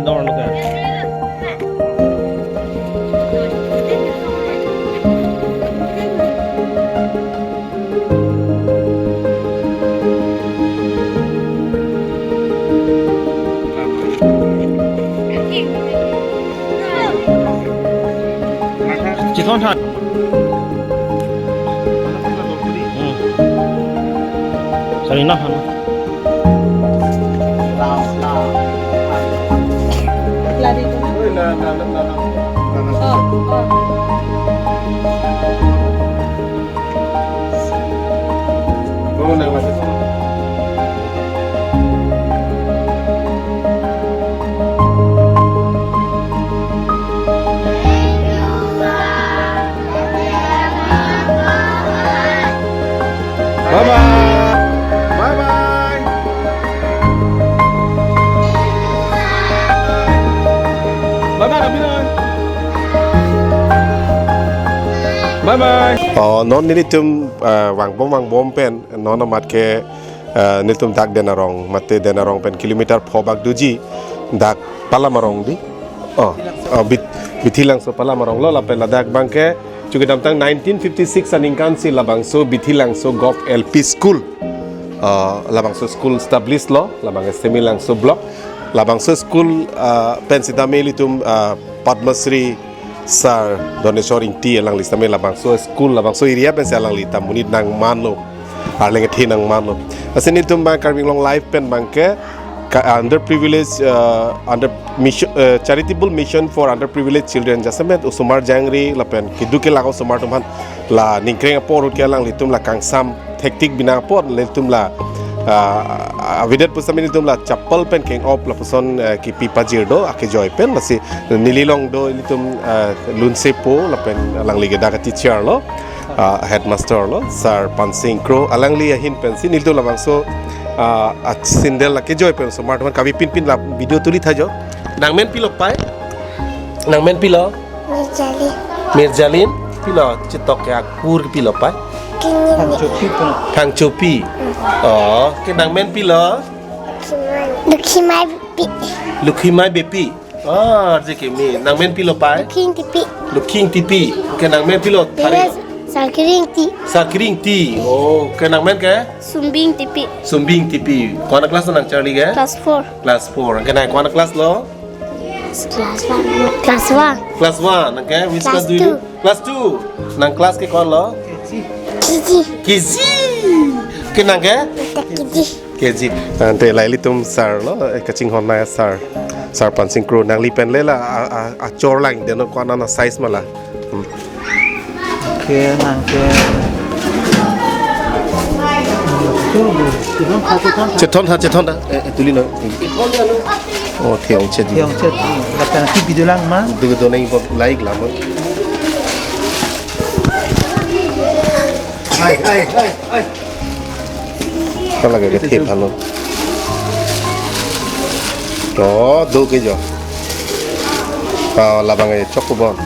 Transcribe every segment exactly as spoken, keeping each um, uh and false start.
Dor lo ke. Chithon tha. Hmm. Sorry, na, na. Lari tu. Oh, oh. Bye bye. Bye bye. Bye bye, Abhinay. Bye bye. Oh, non nelitum, eh, vangbom vangbom pen, non amat ke, eh, nelitum dak Den Arong, mate Den Arong pen kilometer pho bak doji, dak Palam Arong di. Oh, oh, Bit-, Bithilangso Palam Arong lo, lapen ladak abangke, chukidamtang nineteen fifty-six aningkan si labangso Bithilangso Govt. L P School. Ah, labangso school establish lo, labang Semelangso block. Labangso school, ah, pen sitame ilitum, ah, Padma Shri Sir Doneswar Ingti alangli sitame labangso school, labangso area pen si alangli ta monit nangmanlo. Arleng kethe nangmanlo. Lasi nelitum abang Karbi Anglong Live pen abangke, ka-, underprivileged, uh, under mission, uh, charitable mission for underprivileged children. Jasemet osomar jangre lapen keduk kelak osomar atum aphan la ningkreng apor ke alanglitum la kangsam thektik binong apot nelitum la, uh, avedet pusitame nelitum la chapel pen keng-op lapuson, uh, kipi pajir do akejoi pen, lasi neli along do ilitum, uh, lunsepo lapen alangli ke dak a-teacher lo. Ah, headmaster lo, Sir Pansing Kro, alangli ahin pensi nelitum labangso, ah, a-sandal akejoi pen osomar atum aphan kave pinpin la video tuli tha jo. Nangmen pilo pai? Nangmen pilo? Mirjalin. Mirjalin? Pilo chetok ke akur pilo pai? Kinin. Thangchopi. Thangchopi. Oh, ke nangmen pilo? Lukhimai. Lukhimai Bepi. Lukhimai Bepi. Ah, J K mi. Nangmen pilo pai? Lukhing Tipi. Lukhing Tipi. Ke nangmen pilo? Thari. Sarkring Ti. Sarkring Ti. Oh, ke nangmen ke? Sumbing Tipi. Sumbing Tipi. Ko-an a-class lo nangcharli ke? Class four. Class four. Ke nang ko-an a-class lo? Class one. Class one. Class one. Nang ke? Which class do you? Class two. Nang class ke ko-an lo? K G. K G. Ke nang ke? K G. K G. Ante la ilitum sir lo, eh, kachinghon na sir. Sir Pansing Kro, nangli pen le la a, a, achor lang deno ko-an a-size ma la. Hmm. Ke nang ke. Chethon tha, chethon tha. Eh, eh, tuli no. Oh, the ongchet di. The ongchet. Lapen kipi dolang ma? Duga do nang ipo like la mo. Ai, ai, ai, ai. Hala ke kethe aphan lo. To, do ke jo. Ah, labang e chok bon.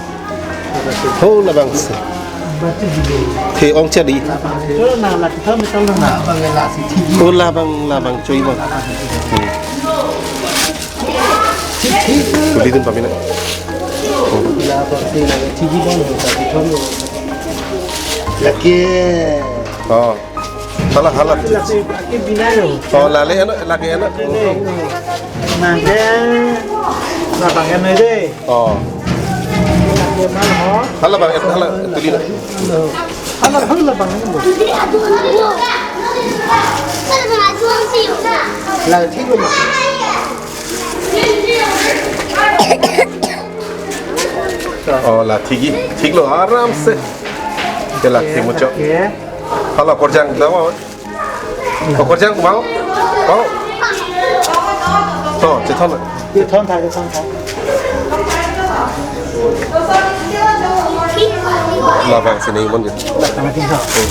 Ho labang si. The ongchet di. Cholo na la kita metal na. O labang, labang choi bon. Hmm. Uli dun pamina. Lake. Oh. Hala, hala. Lake, lake bina lo. Oh, lale ano, lake ano. Nang ke labang ano de. Oh. Lake ma ho. Hala bang, hala tuli na. Hala, hala bang ano. La thik lo ma. Oh, la thik-i, thik lo, aram se. Ke la thik muchot. Hala korjang da wa. Oh, korjang mau. Mau. To, chethon. Chethon tha, chethon tha. Labang sini mon je. Labang sini.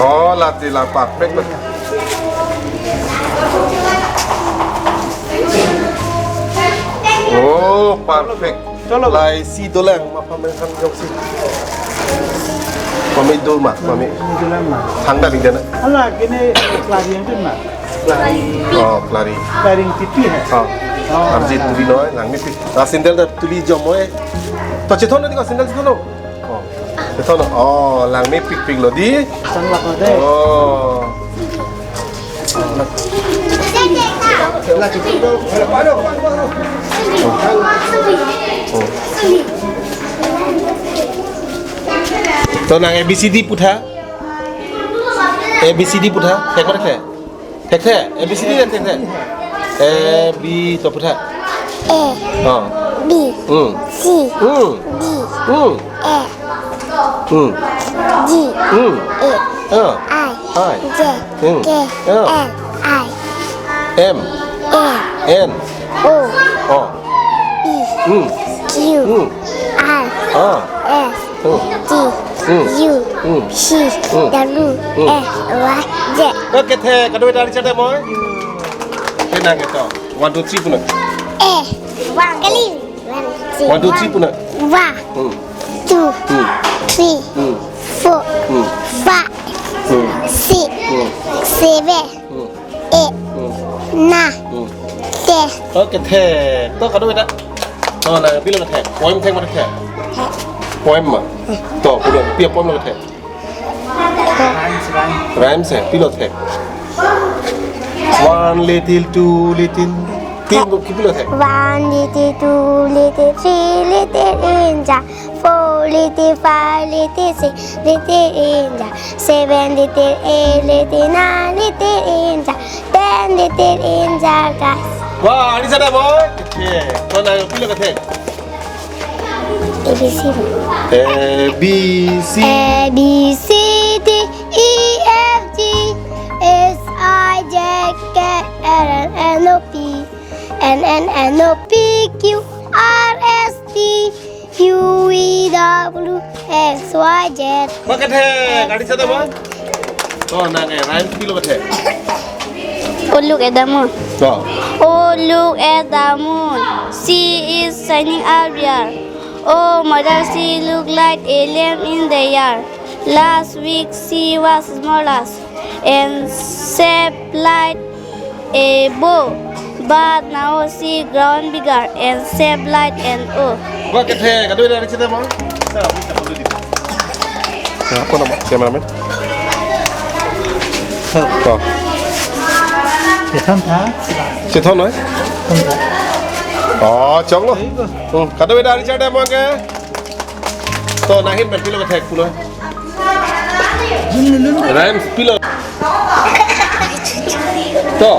Oh, la ti la perfect. Oh, perfect. Cholo. Lai si dolang, ma pame kan jok si. Pame do ma, pame. Ini dolang ma. Thang da di dana. Hala, kini kelas yang tu ma. Oh, klari. Klari ingtipi he. Oh. Oh. Arjit tuli noi, langmepik. Ah, sandal ta tuli jom noi. To chethon di ko sandal chethon. Oh. Chethon. Oh, langmepikpik lo di. Sang lak lo de. Oh. To nang A B C D putha. A B C D putha. Thek ma thek. Thek thek. A B C D thek thek. A B to putha. A. Oh. B. Hmm. C. Hmm. D. Hmm. E. Hmm. G. Hmm. A. Ah. I. I. J. Hmm. K. Ah. L. I. M. A. N. O. Oh. P. Hmm. Q. Hmm. R. Ah. S. Hmm. T. Hmm. U. Hmm. C. Hmm. W. Hmm. X. Y. Z. Okay, thek, kado ita richard mo. Kenang ito. One, two, three puno. A. One. Kali. One, two, three. One, two, three puno. One. Hmm. Two. Hmm. Three. Hmm. Four. Hmm. Five. Hmm. Six. Hmm. Seven. Hmm. Eight. Hmm. Nine. Hmm. Ten. Okay, thek. To kado ita. To nang pilo thek. Poem thek ma thek. Poem ma. To pulo. Pi a-poem lo thek. Rhymes he, pilo thek. One little, two little, pilo, pilo thek. One little, two little, three little angel, four little, five little, six little angel, seven little, eight little, nine little angel, ten little angel, guys. Wah, ini sana boy. Okay, to nang pilo thek. A B C. A B C. A B C D E F G H I J K L M N O P, N N N O P Q R S T U V W X Y Z. Makathe, gari sada mo? To nang e, rhyme pilo kathe. Oh, look at the moon. To. Oh, look at the moon. She is shining out there. Oh, mother, she look like a lamp in the air. Last week she was smallest and shaped like a bow, but now she grown bigger and shaped like an oak. Makathe, kado ita richard mo? Ya, apa nama? Cameraman? To. Chethon tha? Chethon noi? Oh, choklo. Hmm, kado ita richard mo ke? To, nang ahin pen pilo kathek pulo. Rhymes pilo. To.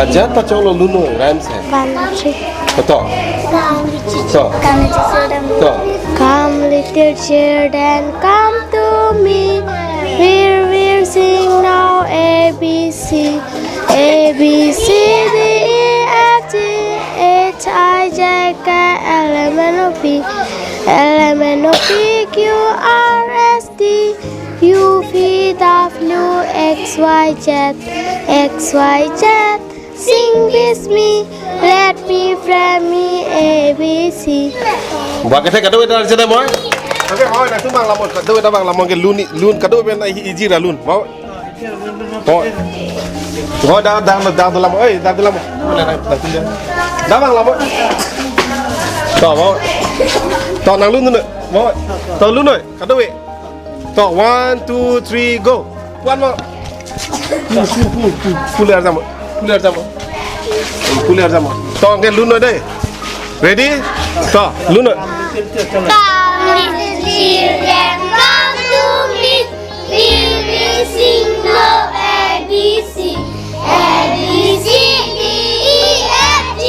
Ajat pachoklo, luno rhymes he. One, two, three. To. Come, little children. To. Come, little children, come to me. We will sing now A B C. A B C D E F G H I J K L M N O P, L M N O P Q R S T U V W X Y Z, X Y Z. Sing with me, let me play me A B C. Makathe, kado ita richard mo? Okay, oh, na tumang lamon, kado ita bang lamon ke lun, lun kado pen easy ra lun. Mo? Oh. Oh, da, da, da, da lamon. Oi, da, da lamon. Da bang lamon. To, mo. To, nang lun noi. Mo. To, lun noi. Kado e. To, one, two, three, go. One more. Pule, pule, pule, pule arjamo. Pule arjamo. Pule arjamo. To, anke lun noi de. Ready? To, lun noi. Come, little children, come to me. We will sing now A B C. A B C D E F G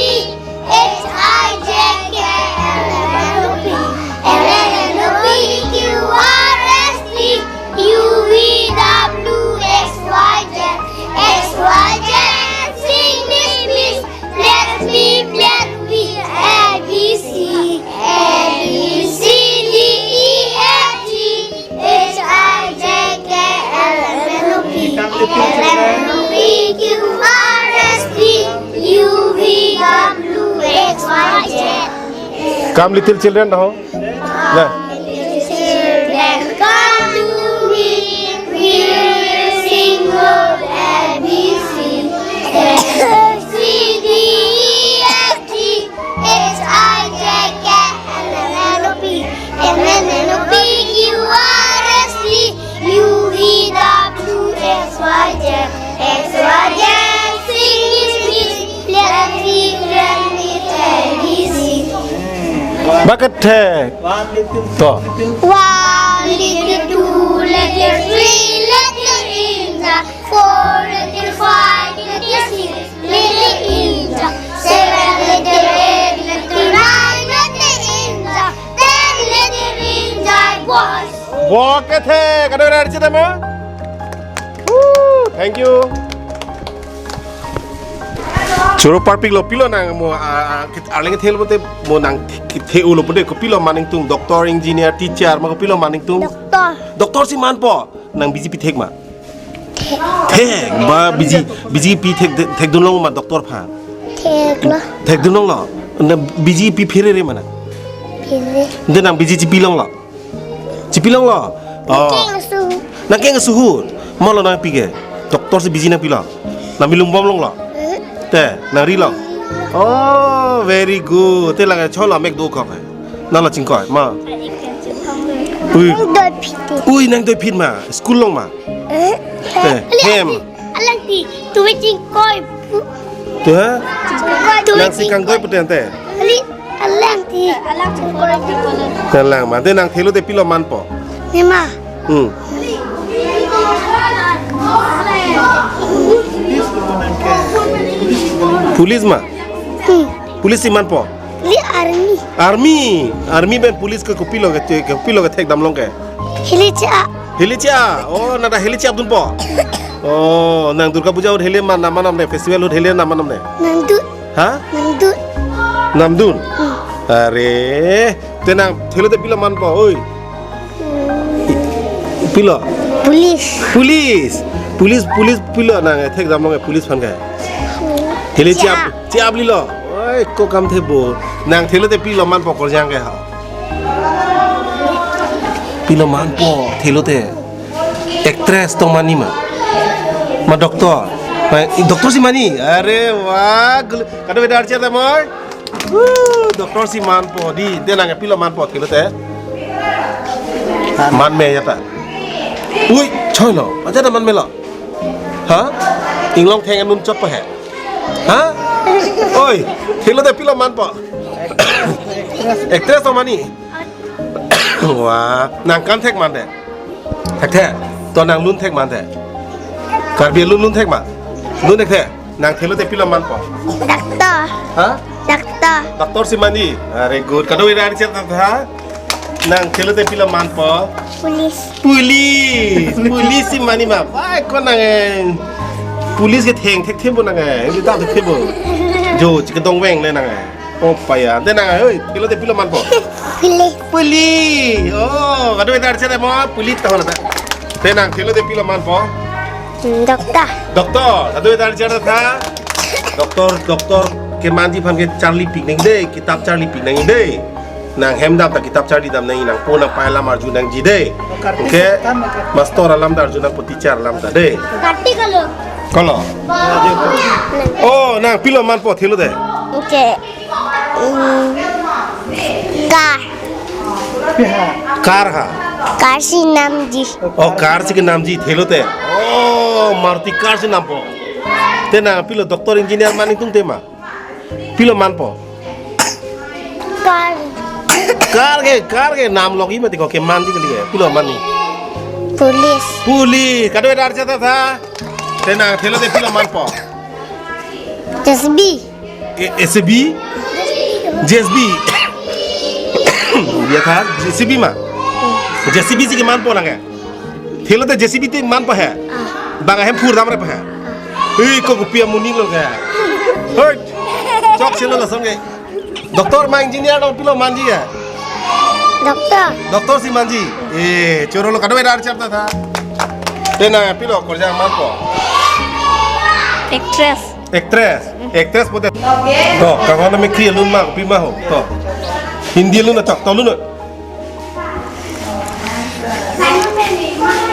H I J K L M N O P, L M N O P Q R S T U V W X Y Z, X Y Z. Sing this piece, let me play with A B C, A B C D E F G H I J K L M N O P, L M N O P Q R S T U V W X Y Z. Come, little children, ho. Na. Little children, come to me. We will sing of A B X, Y, Z, sing is this, let me, let me tell you this. Ba kethek. One little, to. Little, two little, three little angel, four little, five little, six little angel, seven little, eight little, nine little angel, ten little angel boys. Bo kethek, kadokave architama? Woo, thank you. Choro parpiklo, pilo nang mo, ah, ah, kit-, arleng thel bote mo nang ki-, kithe ulo bote, kopilo man ingtung, doctor, engineer, teacher, ma kopilo man ingtung? Doctor. Doctor si manpo, nang biji pithek ma? Thek. Thek, ba biji, biji pithek, thekdun long ma doctor aphan? Theklo. Thekdun longlo. Na biji pi pherere ma nang? Pherere. Nde nang biji chipi longlo? Chipi longlo? Oh. Keng suhu. Nang keng suhu. Malo nang pi ke? Doctor si biji nang pilo? Nang milung bom longlo? Eh. Te, nang rilo? Oh, very good. Te lang cholo mek do kok. Nang la chingkoi, ma. Ui. Nang doi phit. Ui, nang doi phit ma. School long ma. Eh. Te, hem. Alangti, tuwe chingkoi. Tu ha? Tuwe nang si chingkoi. Kangkoi pute ante. Ali, alangti. Nang lang ma, te nang thelote pilo manpo? Nema. Hmm. Police ma? Hmm. Police si manpo? Li army. Army. Army pen police ke kopilo ke, kopilo kethek damlong ke? Hilicha. Hilicha. Oh, nang ta hilicha dunpo. Oh, nang Durga Puja ahut hili man nam manam ne, festival ahut hili nam manam ne? Nangdut. Ha? Nangdut. Namdun. Hmm. Are, te nang thelote pilo manpo, oi. Hmm. Pilo? Police. Police. Police, police pilo nang thek damlong ke police aphan ke? Hmm. Hilicha. Cha. Che-ap lilo. Oi, ko kam the bo. Nang thelote pilo manpo korjang ke ha? Pilo manpo thelote. Actress tong mani ma? Ma doctor? Ma doctor si mani? Are wah, gul-, kadokave architect ta moi. Woo, doctor si manpo di. Te nang pilo manpo thelote? Man me ya ta. Ui, choilo. Aja ta man melo. Ha? Inglong theng anun chot pa he. Ha? Oi, thelote pilo manpo? Actress tong mani? Wah, nang kan thek mante? Thekthe. To nang lun thek mante? Karbi lun lun thek ma? Lun thekthe. Nang thelote pilo manpo? Doctor. Ha? Doctor. Doctor si mani? Very good. Kadokave architect ta ha? Nang thelote pilo manpo? Police. Police. Police si mani ma. Wah, ko nang, eh, police ke theng thekthe bo nang, eh. Ini ta thekthe bo. Jo, chikadong veng le nang, eh. Oh, paya. Te nang, eh, oi, thelote pilo manpo? Police. Police. Oh, kadokave architect ta mo, police ta hona ta. Te nang thelote pilo manpo? Hmm, doctor. Doctor. Kadokave architect ta? Doctor, doctor kemanji aphan ke charlipik nang de, kitap charlipik nang de. Nang hem dam ta kitap charli dam nang, nangpo nangpei alam arju nangji de. Okay? Master alam ta arju nangpo, teacher alam ta de. Kati kalo. Kalo. Oh, nang pilo manpo thelote? Okay. Hmm. Car. Car ha? Car si namji. Oh, car si kenamji thelote. Oh, Maruti car si nampo. Te nang pilo doctor engineer man ingtung te ma? Pilo manpo? Car. Car ke, car ke nam lok-i mati ko kemanji kali ke. Pilo mani? Police. Police. Kadokave architect ta? Te nang thelote pilo manpo? J C B. E, S B? J C B. Ya tha, J C B ma? J C B si kemanpo nang ke? Thelote J C B te manpo he? Ah. Bang ahem phur damre pa he? Ah. Hei, ko kopi amonit lo ke? Hoi. Chok selo lason ke. Doctor ma engineer dong pilo manji ya? Doctor. Doctor si manji. Eh, choro lo kadokave architect ta tha. Te nang pilo korjang manpo? Actress. Actress. Actress pute. To, kangana me kri lun ma, pi ma ho. To. Hindi lun na chok, to lun na.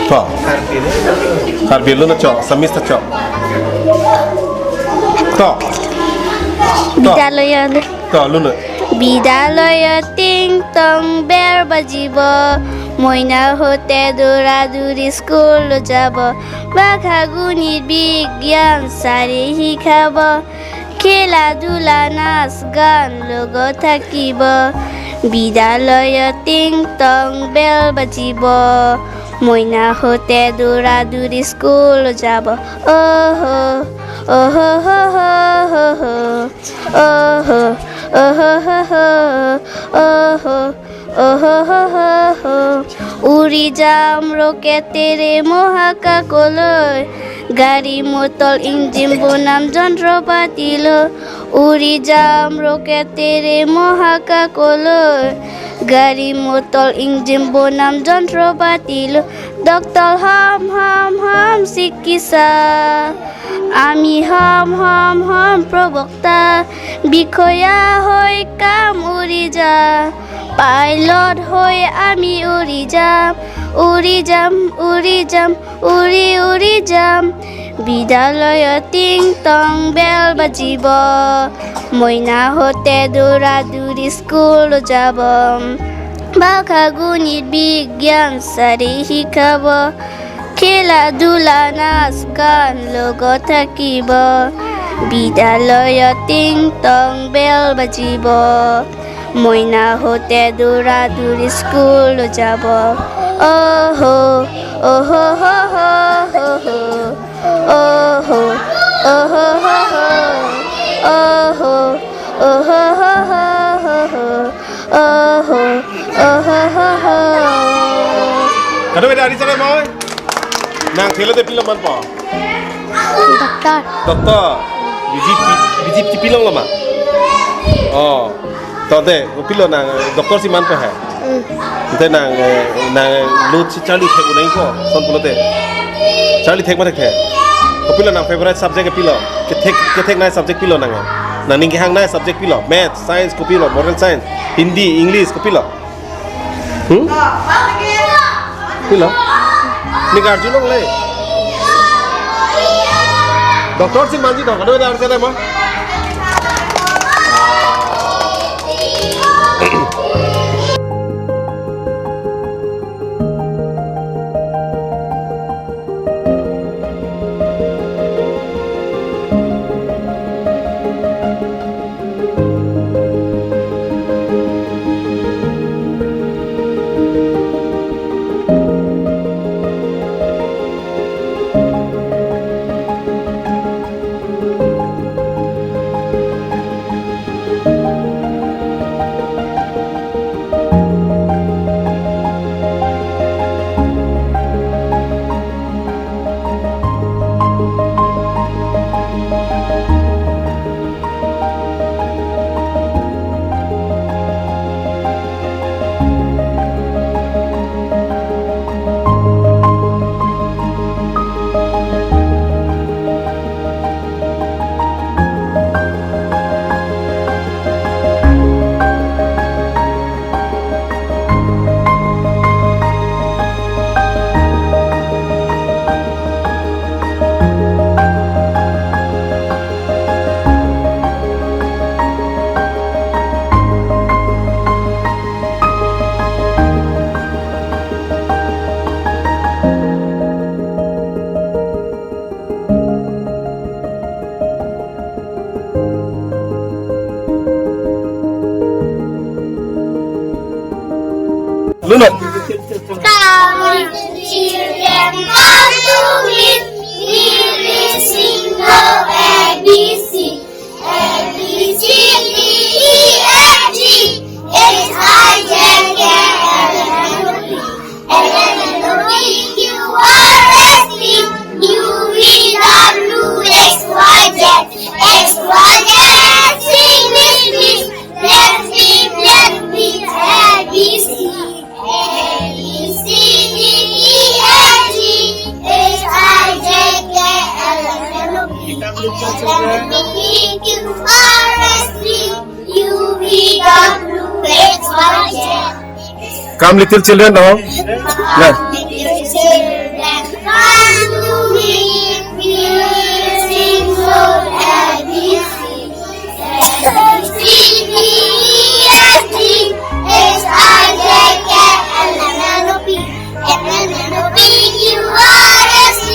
To. Karbi lun na chok, Assamese ta chok. To. To. Bidaloyot. To, lun na. Bidaloyot ting tong bell bajibo, moina hote dora duri school lo jabo. Bhagha gonit bigyan sari hikhabo, khela dula nas gan logot thakibo, bidyaloyot ting tong bell bajibo, moina hote dura duri school jabo. Oho, oho ho ho ho ho. Oho, oho ho ho, oho, oho ho ho ho. Uri jam rocket tere mohaka koloi, gari motor engine bonam jontropati lo. Uri jam rocket tere mohaka koloi, gari motor engine bonam jontropati lo. Doctor ham ham ham sikisa, army ham ham ham probokta, bikhoya hoi kam uri jam, pilot hoi army uri jam, uri jam, uri jam, uri uri jam. Bidyaloyot ting tong bell bajibo, moina hote dura duri school jabo. Bhagha gonit bigyan sari hikhabo, khela dula nas gan logot thakibo, bidyaloyot ting tong bell bajibo, moina hote dura duri school jabo. Oho, oho ho ho ho ho. Oho, oho ho ho. Oho, oho ho ho ho. Oho, oho ho ho. Kado beda ari sare moi. Nang thelo te pilo manpo? Doctor. Doctor. Biji pi-, biji chipilong lo ma? Oh. Tode, kopilo nang, eh, doctor si manpo he? Mm. Te nang, eh, nang, eh, lo si charli thek unai ko, son pulote. Charli thek ma thekthe. Kopilo nang favorite subject pilo? Kethek, kethek nai subject pilo nang, eh? Nang ning kehangnai subject pilo? Math, science kopilo, moral science, Hindi, English kopilo? Hmm? Pilo? Ning arjulongle. Doctor si manji dong, kado beda ari sare ma? Luno. Come, little children, come to me. We will sing the A B C. A, B, C, D, E, F, G, H, I, J, K, L, M, N, O, P. L, M, N, O, P, Q, R, S, T, U, V, W, X, Y, Z. X, Y, Z, sing with me. Let's be, let's be A B C. A, B, C, D, E, F, G, H, I, J, K, L, M, N, O, P. L, M, N, O, P, Q, R, S, T, U, V, W, X, Y, Z. Come, little children, now. Come, little children, come to me. We will sing for A B C. A, B, C, D, E, F, G, H, I, J, K, L, M, N, O, P. L, M, N, O, P, Q, R, S, T,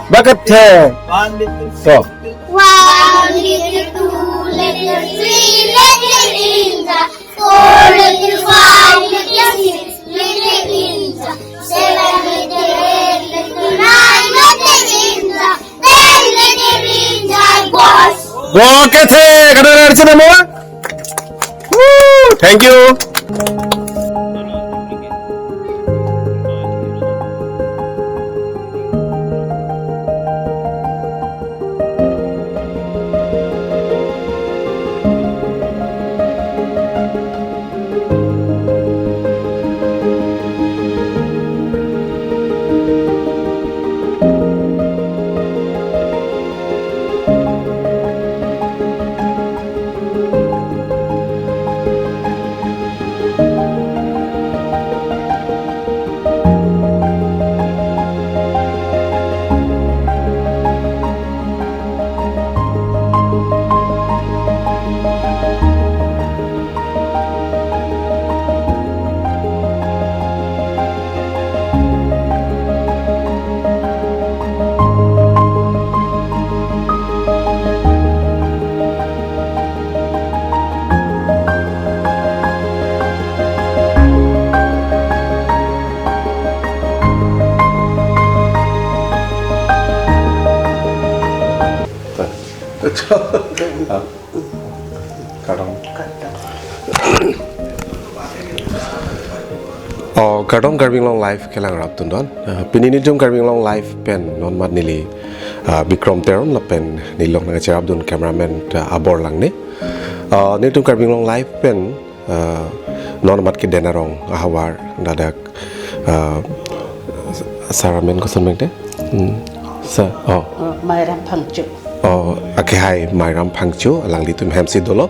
Bakat the. One little, so, two little, two little, three little angel, four little, five little, six little angel, seven little, eight little, nine little angel, ten little angel boys. Bo ke the, kadang ada sini mo? Woo, thank you. Kardom. Oh, kardom Karbi Anglong Live kelang rap tundon. Ah, pini nelitum Karbi Anglong Live pen non mat neli, ah, Bikrom Teron lapen nelilong nangcherapdun cameraman, ah, Abor Langne. Ah, nelitum Karbi Anglong Live pen, ah, non mat ke Denarong ahavar ladak, ah, sar amen koson pen te? Hmm. Sa, oh. Oh, Mairam Phangcho. Oh, akehai Mairam Phangcho, alanglitum hem si dolo.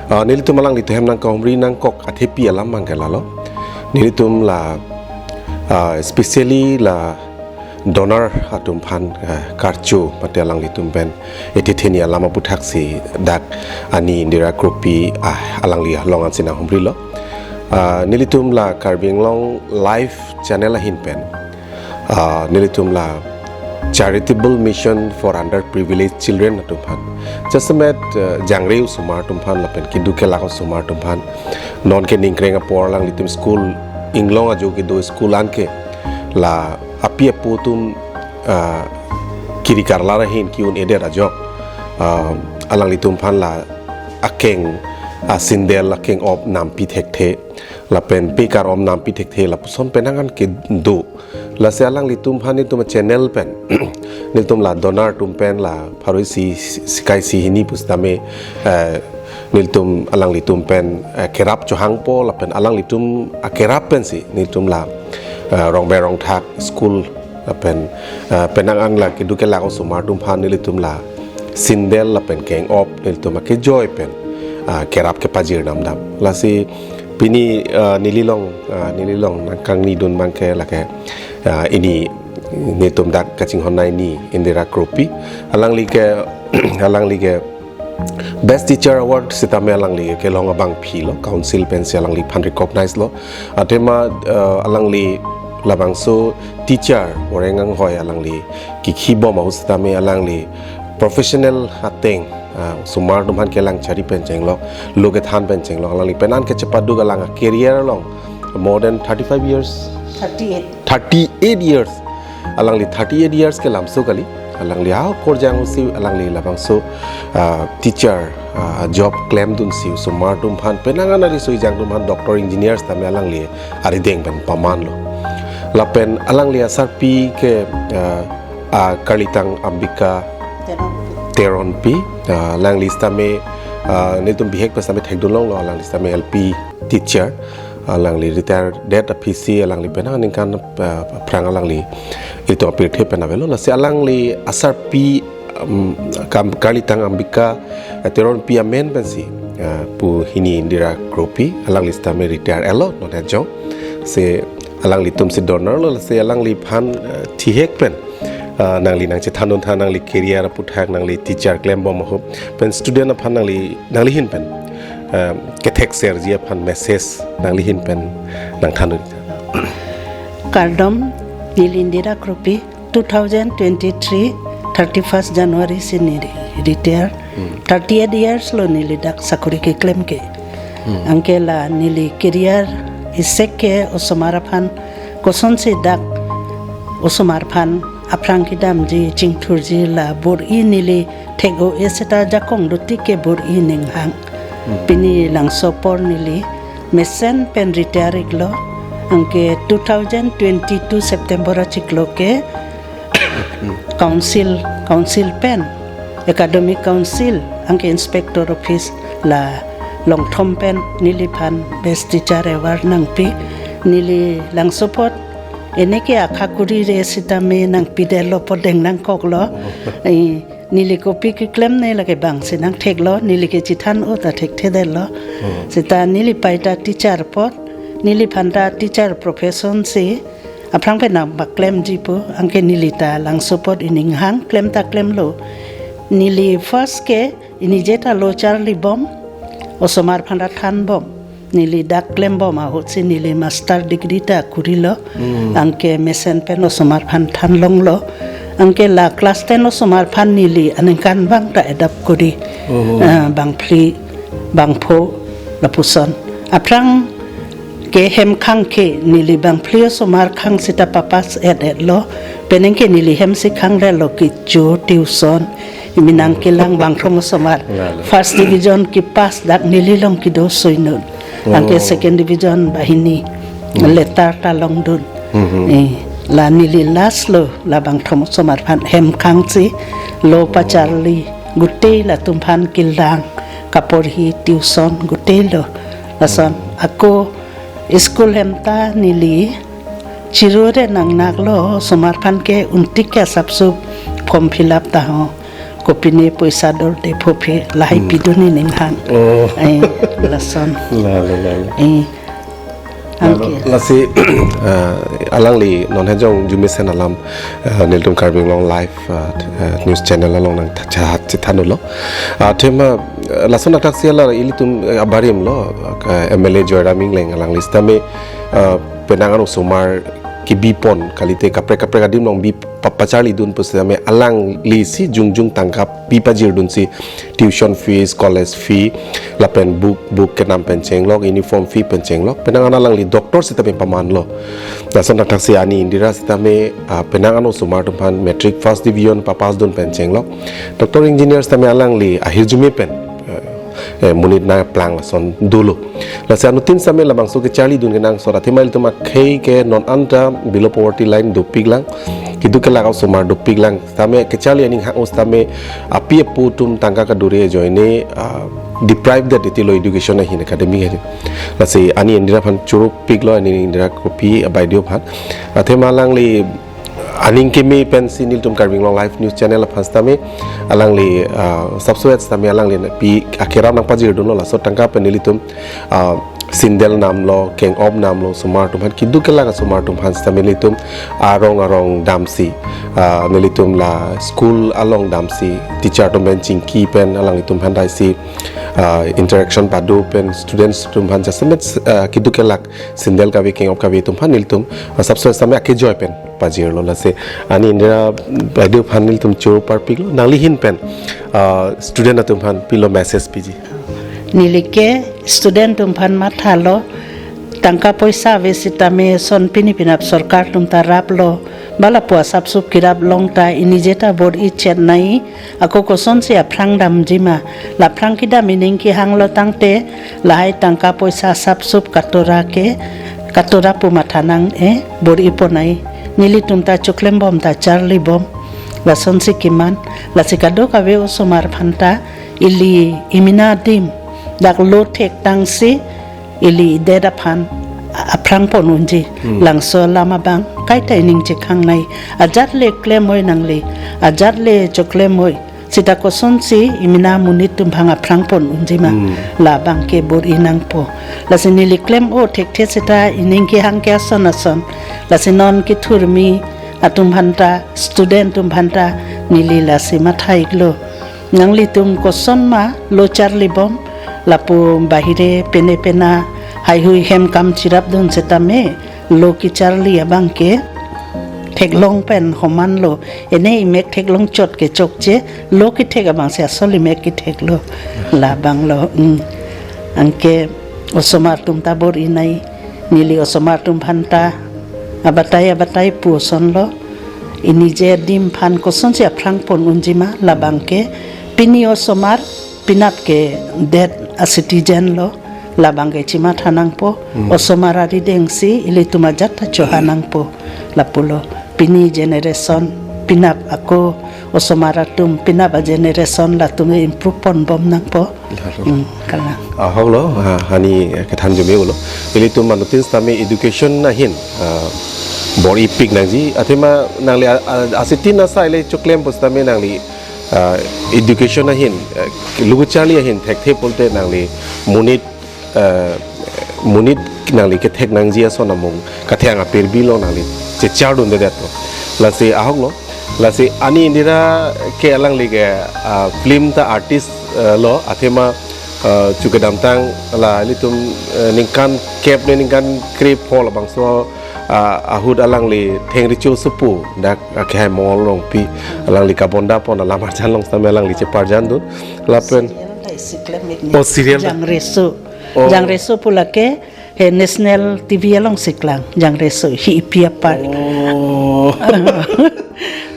Ah, nelitum alanglitum hem nangkahumri nangkok athepi alam abang ke lalo. Nelitum la, ah, especially la donor atum aphan, ah, karcho mate alanglitum pen ethe theni alam aputhak si dak ani Indira Kropi, ah, alangli along ansi nanghumrilo. Ah, nelitum la Karbi Anglong Live channel ahin pen, ah, nelitum la Charitable Mission for Underprivileged Children atum aphan, jasemet, ah, jangre osomar atum aphan lapen keduk kelak osomar atum aphan, non ke ningkreng apor alanglitum school inglong ajo kedo school an ke la api apo atum, ah, kiri karlar ahin ki-un-edet ajok, ah, alanglitum aphan la akeng, ah, sindel akeng op nampi thekthe lapen pe kar-om nampi thekthe lapuson penang an kedo. Lasi alanglitum aphan nelitum channel pen nelitum la donor atum pen la pharo isi, isi kai isi hini pusitame, eh, nelitum alanglitum pen, eh, kerap chohangpo lapen alanglitum akerap pensi nelitum la, eh, rongbe rongthak school lapen, eh, penang an la keduk kelak osomar atum aphan nelitum la sindel lapen keng op nelitum akejoi pen, ah, kerap kepajir namdam. Lasi pini, ah, nelilong, ah, nelilong nangkangnidun abang ke lake, ah, ini nelitum dak kachinghon nai ni Indira Kropi. Alangli ke, alangli ke Best Teacher Award sitame alangli kelong abangpi lo, council pensi alangliphan recognize lo. Athema, eh, alangli labangso teacher, orang anghoi alangli kikhi bom ahut sitame alangli professional ateng, ah, osomar atum aphan kelang chari pen chenglok, lo kethan pen chenglok, alangli penang an ke chepaduk alang career along more than thirty-five years. Thirty-eight. Thirty-eight years. Alangli thirty-eight years ke lamso kali. Alangli akorjang usi alangli labangso, ah, teacher, ah, job klemdunsi osomar atum aphan penang an ariso ejang atum aphan doctor engineers tame alangli arideng pen pamanlo. Lapen alangli asarpi ke, ah, ah, Karlitang Ambika Teronpi. Teronpi, ah, alangli sitame, ah, nelitum bihek pen sitame thekdunlonglo, alangli sitame L P teacher. Alangli retire det aphisi alangli penang aningkan, ah, aphrang alangli itum apirthe pen avelo. Lasi alangli asarpi, um, kam, Karlitang Ambika, eh, Teronpi amen pensi, ah, pu hini Indira Kropi, alangli sitame retire elo non ajok. Si alanglitum si donor lo, si alangliphan, eh, thihek pen, ah, nangli nangchethandun tha nangli career aputhak, nangli teacher klembom ahut pen student aphan nangli, nangli ahin pen, eh, kethek serji aphan message nangli ahin pen nangthandun. Kardom, neli Indira Kropi. two thousand twenty-three, thirty-first January si neli retire. Thirty-eight years lo neli dak sakori keklem ke. Anke la neli career isek ke osomar aphan kosonsi dak osomar aphan aphrang kedamji chingthurji la bor-i neli thek-o-e seta jakong dotik ke bor-i ninghang. Pini langso apor neli mesen pen retire iklo. Anke two thousand twenty-two September achiklo ke council, council pen, academic council, anke inspector office la longthom pen neliphan best teacher award nangpi. Neli langso apot ene ke akha kurire sitame nangpidetlo, podeng nangkoklo. Eh, neli kopi keklemne lake bangsi nangtheklo, neli ke chethan-o ta thekthedetlo. Seta neli pai ta teacher apot, neliphan ta teacher profession si aphrang pen nangpaklemji pu, anke neli ta langso apot ininghang klem ta klemlo. Neli first ke inije ta lo charlibom, osomar aphan ta thanbom. Neli dak klembom ahut si neli master degree ta kurilo. Anke mesen pen osomar aphan thanlonglo. Anke la class ten osomar aphan neli aningkanvang ta adopt kori. Ah, bangphli, bangpho lapuson. Aphrang ke hem khang ke neli bangphli osomar khang seta papass et-etlo. Penang ke neli hem si khang relo kecho tuition. Iminang kelang bangthrong osomar. Lalo. First division kepass dak neli along kedo soinut. Anke second division banghini. Letter ta longdun. Eh, la neli last lo la bangthrong osomar aphan hem khang si lo pacharli, gutei latum aphan kelang, kaporhi, tuition gutei lo. Lason ako school hem ta neli chirure nangnaklo, osomar aphan ke untik ke asapsup form fill up ta ho. Kopine poisa dorde phophe lahai pidun ininghang. Oh. Eh, lason. Lalo, lalo. Eh, lalo, anke. Lasi, ah, alangli non hejong arjumesen alam, ah, nelitum Karbi Anglong Live, ah, ah, news channel along nangtha-, chethan-olo. Ah, athema, ah, lason athaksi ala ilitum, ah, abarim lo, ah, M L A Joyram Engleng alangli sitame, ah, penang an osomar kebipon kalite kaprek kaprek adim along bi pa-, pacharlidun pusitame alangli si jongjong tangka pipajirdunsi tuition fees, college fee, lapen book, book kenam pen chenglok, uniform fee pen chenglok, penang an alangli doctor sitame pamanlo. Lason athaksi Ani Indira sitame, ah, penang an osomar atum aphan matric first division papassdun pen chenglok. Doctor, engineer sitame alangli ahirjume pen, eh, eh, monit nangplang lason dolo. Lasi anuttin sitame labangso kecharlidun kenangsot athema ilitum akhei ke non anta below poverty line dopiklang. Kedo kelak osomar dopiklang. Sitame kecharli aning hang-o sitame api apo atum tangka kadure ajoine, ah, deprive det titilo education ahin academic ahin. Lasi Ani Indira aphan choro piklo, Ani Indira kopi abaideo aphan. Athema alangli aning keme pensi nelitum Karbi Anglong Live News Channel aphan sitame alangli, ah, sapso-et sitame alangli pi akeram nangpajirdunlo, laso tangka pen nelitum, ah, sandal namlo, keng-op namlo, osomar atum aphan, kedo kelak osomar atum aphan sitame nelitum arong arong damsi, ah, nelitum la school along damsi, teacher atum pen chingki pen alanglitum aphan daisi, ah, interaction pado pen students atum aphan jasemet, ah, kedo kelak sandal kave, keng-op kave atum aphan nelitum, ah, sapso sitame akejoi pen pajirlo. Lasi Ani Indira baideo aphan nelitum choro parpiklo, nangli ahin pen, ah, student atum aphan pilo message piji? Neli ke student atum aphan mathalo, tangka poisa ave sitame son pini penap sorkar atum ta raplo, ba lapu asapsup kerap long ta inije ta bor-i chet nai, ako kosonsi aphrang damji ma, la aphrang kedam ining kehanglo tangte, lahai tangka poisa asapsup katora ke, katora pu matha nang-e, bor-ipon nai, nelitum ta choklembom ta charlibom, lasonsi keman, lasi kadokave osomar aphan ta, ili imina adim, dak lo thektangsi, ili det aphan aphrangpon unji. Hmm. Langso alam abang kaita ining chekhang nai. Ajat le klem-oi nangli, ajat le choklem-oi, seta kosonsi imina monit atum aphan aphrangpon unji ma. Hmm. Labang ke bor-i nangpo. Lasi neli klem-o thekthe seta ining kehang ke ason ason. Lasi non kethurmi atum aphan ta, student atum aphan ta, neli lasi matha iklo. Nanglitum koson ma lo charlibom, lapu bahire pene pena haihui hem kam cherapdun setame lo kecharli abang ke theklong pen homan lo. Ene imek theklong chot ke chokche, lo kethek abang si asol imek kethek lo. Labang lo. Mm. Anke osomar atum ta bor-i nai, neli osomar atum aphan ta abatai abatai pu ason lo. Inije adim aphan kosonsi aphrang pon unji ma, labang ke pini osomar penap ke det a citizen lo, labang ke chimatha nangpo. Hmm. Osomar arideng si ilitum ajat ta choha nangpo, lapulo. Pini generation, penap ako osomar atum, penap a generation latum improve pon bom nangpo. Lalo. Hmm, kalang. Ahok lo, ah, hani kethan jume ulo. Ilitum manutin sitame education ahin, ah, bor-ipik nangji. Athema nangli a, a, asitin asai le choklem pu sitame nangli, ah, education ahin, ah, lugu charli ahin thekthe pulote nangli monit, ah, monit nangli kethek nangji ason amung kathang apirbi lo nangli chechardundedet lo. Lasi ahok lo. Lasi ani Indira ke alangli ke, ah, film ta artist, ah, lo, athema, ah, chu kedamtang la ilitum, ah, ningkan kep ne ningkan krepho labangso, ah, ahut alangli Thengricho Sopo dak akehai Mongol Rongpi alangli kabonda pon alam arjan along sitame alangli cheparjandun. Lapen serial ta isi klem ik ni. Oh, serial ta? Jangreso. Oh. Jangreso pu lake he national T V alongsi klang, Jangreso hi ipi apart. Oh.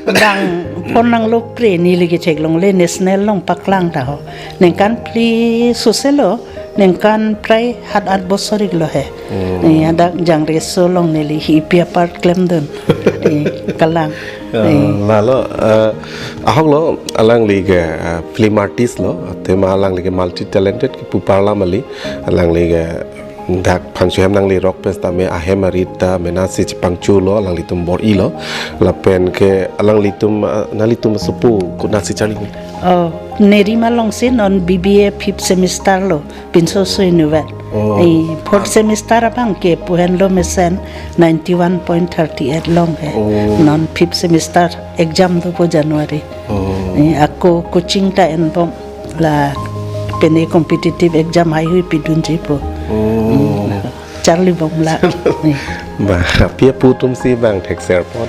Bang pon nanglo pre neli ketheklongle national along paklang ta ho. Ningkan phli sose lo, ningkan prai hat at bosor ik lo he. Oh. Eh, hadak Jangreso along neli hi ipi apart klemdun. Eh, kalang. Eh, eh. Lalo, eh, ahok lo alangli ke, eh, film artist lo, athema alangli ke multi talented ke pu parlam kali, alangli ke dak phangcho hem nangli rok pen sitame ahem arit ta mena si chepangcho lo, alanglitum bor-i lo. Lapen ke alanglitum, ah, nanglitum asopo konatsi charli? Oh, Nerima alongsi non B B A fifth semester lo, pinso so inutvet. Oh. Eh, fourth semester abang ke pu henlo mesen ninety one point thirty eight long he. Oh. Non fifth semester exam dopo January. Oh. Eh, ako coaching ta enbom la pene competitive exam haihui pidunji pu. Oh. Hmm. Charli bom la. Ba, api apo atum si bang thekser pon.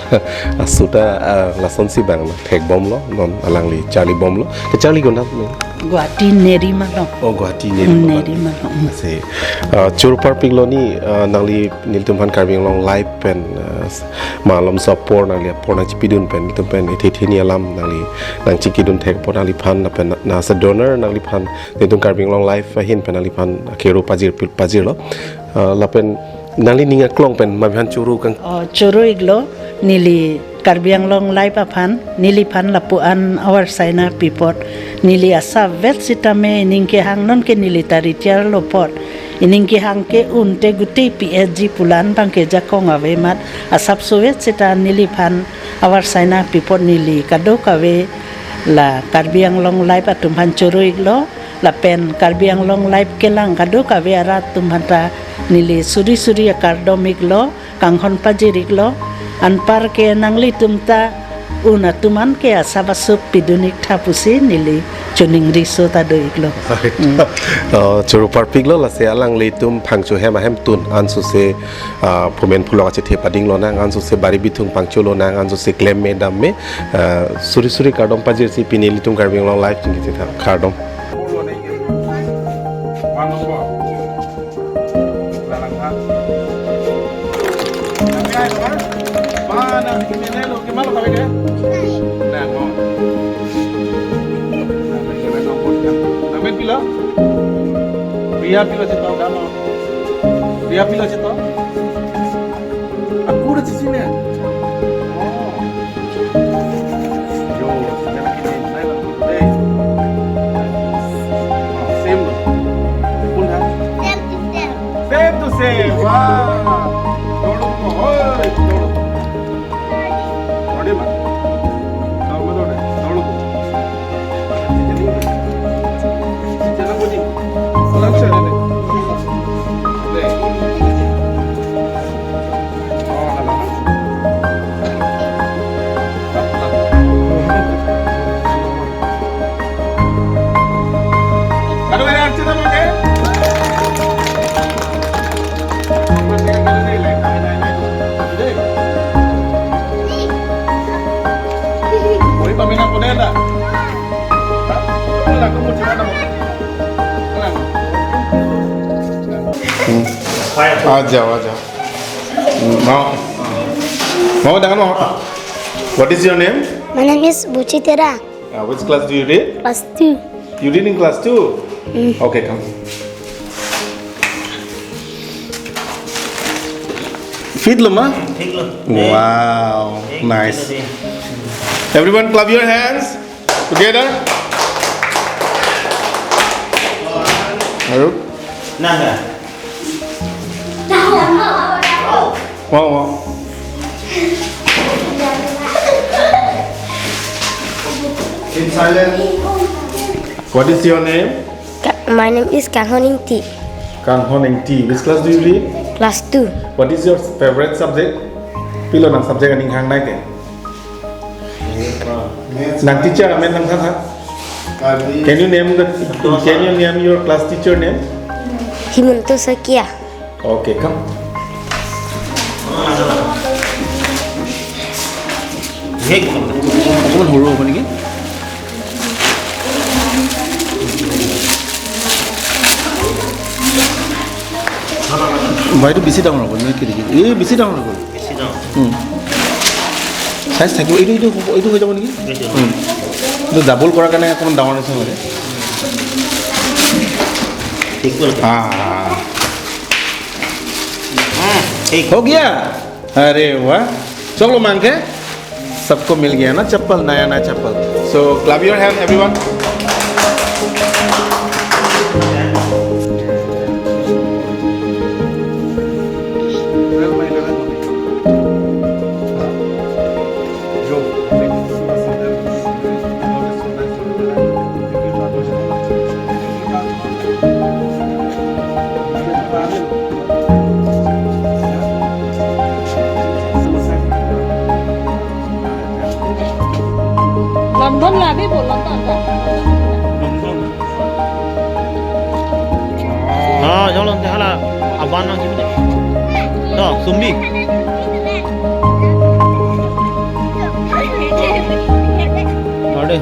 Asuta, ah, lasonsi bang thek bom lo, non alangli charli bom lo. Kecharli konat me? Guwahati Nerima along. Oh, Guwahati Nerima. Hmm, Nerima along. Hmm. Si, ah, choro parpik lo ni, ah, nangli nelitum aphan Karbi Anglong Live pen, ah, s-, malomso apor nangli apor nangchipidun pen, nelitum pen ithi ithi ni alam nangli nangchikidun thek apot nangliphan lapen na, na sa donor nangliphan nelitum Karbi Anglong Live ahin pen nangliphan akero pajir pil-, pajir lo. Ah, lapen nangli ning aklong pen mabhan choro kang. Oh, choro ik lo, neli Karbi Anglong Live aphan, neliphan lapu-an awar saina pi apot, neli asap vet sitame ining kehang non ke neli ta retire lo apot, ining kehang ke un te gute P H G pulan bang ke jakong ave amat, asap so vet sita neliphan awar saina pi apot neli kadokave la Karbi Anglong Live atum aphan choro ik lo, lapen Karbi Anglong Live kelang kadokave arat atum aphan ta neli suri suri akardom ik lo, kanghon pajir ik lo, anpar ke nanglitum ta un atum an ke asap asup pidun ik tha pusi neli choningri so ta do ik lo. Hmm. Oh, choro parpik lo, lasi alanglitum phangcho hem ahemtun ansose, ah, phomen pholok achethe pading lonang, ansose bari bithung pangcho lonang, ansose klem me dam me, ah, suri suri kardom pajir si pini nelitum Karbi Anglong Live chingki chingthang kardom. Priya pilo cheto, dano. Priya pilo cheto. Aku udah di sini. Oh. Yo, sebenarnya gini, saya langsung play. Same loh. Pun kan? Same to same. Same to same. Wah. Tolong mo, hoi, tolong. Ready, ma? Tolong mo, tolong. Tolong mo. Jadi, jadi apa ni? Salam saya, deh. Deh. आ जाओ, आ जाओ। Hmm, mau. Mau dengan mau. What is your name? My name is Buchi Terang. Uh, which class do you read? Class two. You read in class two? Mm. Okay, come. Fit lo ma? Fit lo. Wow, nice. Everyone clap your hands together. Arup. Nah, nah. Wow, wow. Keep silent. What is your name? Ka-, my name is Kanghon Ingti. Kanghon Ingti. Which class do you read? Class two. What is your favorite subject? Pilo nang subject aning hangnai ke? Nang teacher amen nang than ha? Can you name the, can you name your class teacher name? Himanta Saikia. Okay, come. অকণমান সৰু হ'ব নেকি? ভাইটো বেছি ডাঙৰ হ'ব, নে কি দেখি? এই বেছি ডাঙৰ হৈ গ'ল। বেছি ডাঙৰ। উম। চাইজ থাকিব, এইটো, এইটো হ'ব, এইটো হৈ যাব নেকি? এইটো। উম। এইটো ডাবল কৰাৰ কাৰণে অকণমান ডাঙৰ নিচিনা লাগে। ঠিক হ'ল। হা, হা, হা। হা, ঠিক। हो गया? अरे वाह। चलो मांग के। सबको मिल गया ना चप्पल, नया नया चप्पल। So, clap your hand, everyone. London la, Bibo, London la. London. Ah, jalan te hala, aban nang sini. Dah, sumbi. Ada.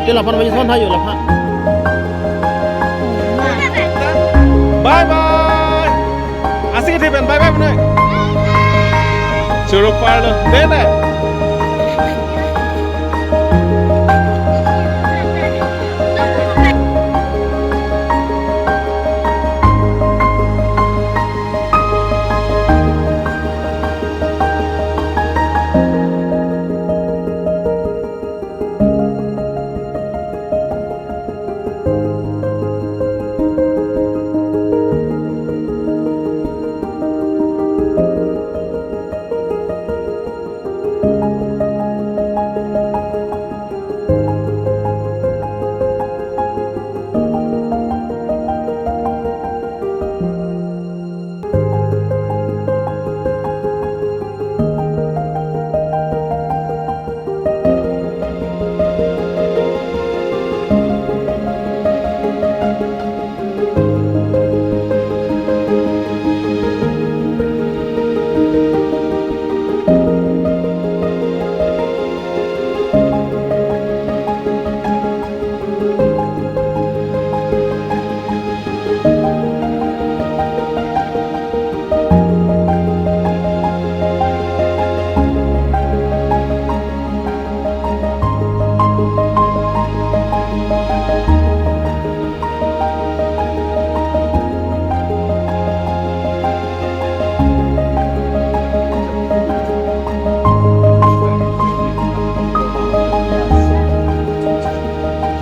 Te lapan baje son thayo laphan. Bye bye. Asik di pen bye bye punai. Choro parlo. Dele.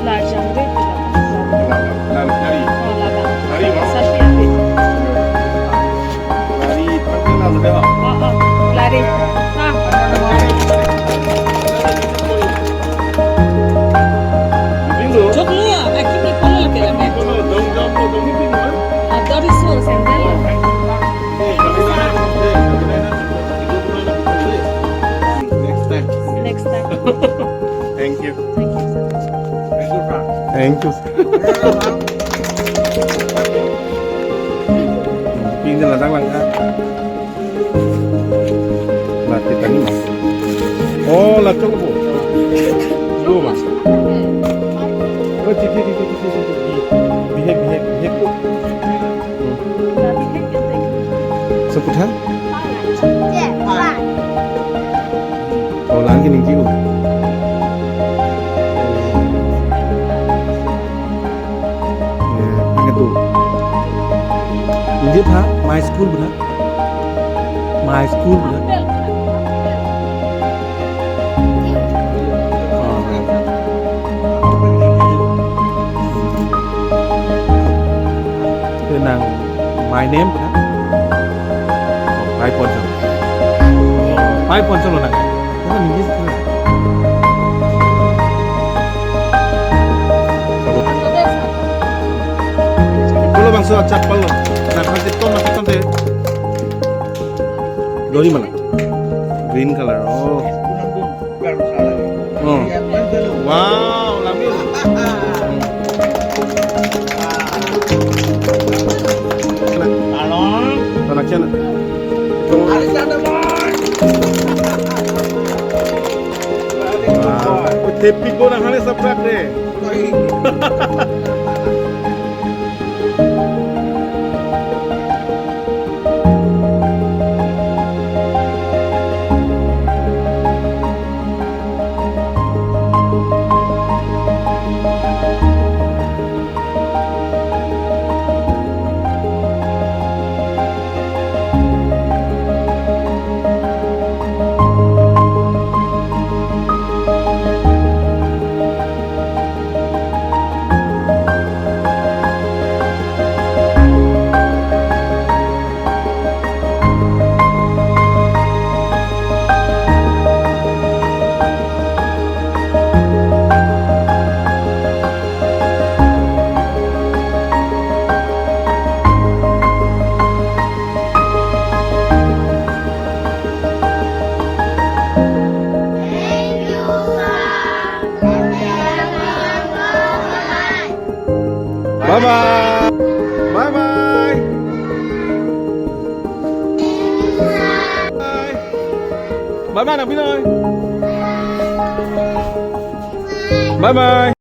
Lajang deh, lajang. Lari, lari. Oh, lajang. Lari, Mas. Sasi ya, deh. Lari, pakai lah, sudah. Oh, oh, lari. Ah. Bingo. Jok lu, ah, aki ni polo lagi ya, men. Polo, dong, dong, dong, dong, bingo, ah. Ah, dari sur, sendal. Oh, eh, kami na, eh, kami na, eh, next time. Next time. Thank you. Thank you, sir. Thank you, sir. Ping din ladang lang ha. Lah, kita ni, Mas. Oh, lah, coba, Bu. Dua, Mas. Oh, cik, cik, cik. Bihek, bihek, bihek, Bu. Hmm. Kotha? Oh, lang ke ningje ko. Eh, nang itu. Ningje tha, my school pu na. My school pu na. Ah. Ke nang my name pu na. Oh, five point seven. Five point seven lo nang. Nang ningje sih. Kalau bangso acak palo. Nah, nanti ton, nanti ton deh. Lori mana? Green color. Oh. Oh. Wow, lamil. Anak, anak siapa? Wow. Tepik bona hale saprak deh. Bye bye. Bye bye. Bye bye, Nang Binoy. Bye bye.